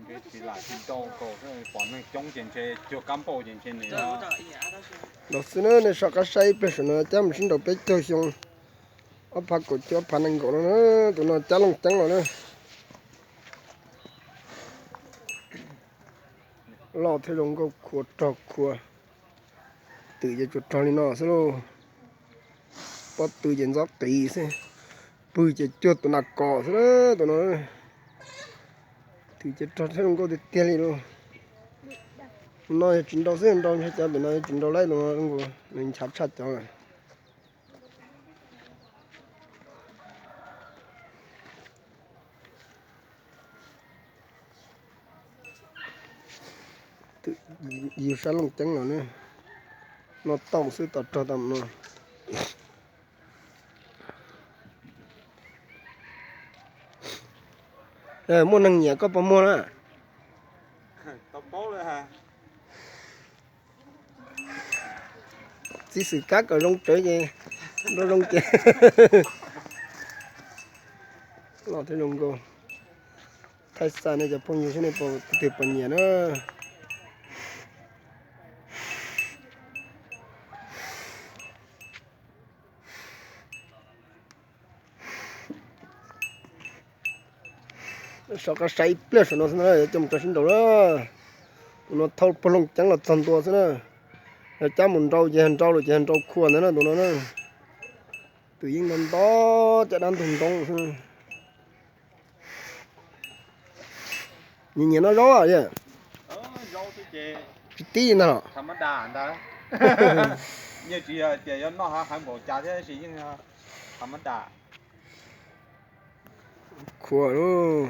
Peb tsis lam tsis nrau nkaus, pom neeg coob ces ntshe cuag kab npauj ces ntshe nws nrau xwb na. Nej soj qab saib ib pliag saum no, cab mus sib nraus peb caug xyoo, ob phav kaum cuaj ob phav nees nkaum no na. Tus no cab looj ceeb los na. Loj thiab zoo nkauj, khua rog khua, twm ces tsuas rog li no xwb lauj. Pob tw ces ntxob qiv xwb, pwg ces cuag tus nas kos xwb na tus no. Twm ces rog thiab zoo nkauj tiag tiag li lauj. Tus no yog tsis nrau xwb, nrau ntshe cov pem no yog tsis nrau lawm, tus no nws nchav tshaj cov lawm. Twm yug sab looj ceeb los na, noj tauj xwb, tom rog tau no. Muaj neeg nyiam koj puas muag na? Txiv xwm kab kom zoo tsawv ces, nrau zoo ces. Loj thiab zoo nkauj. Thaij xa nej cov phooj ywg saib nej puas, tus twg puas nyiam na. Soj qab saib ib pliag saum no xwb na, yuav coj mus rau sib nraus na. Tus no thauj puag looj ceeb los txog ntua xwb na. Yog cab mus nrau ces yog nrau lawm ces yog nrau khua ntawd na tus no na. Twm yeej nto nto, caj dab ntug ntoo xwb. Nyiam nyiam noj zaub yog? Tsis tib ntag los? Khua lauj.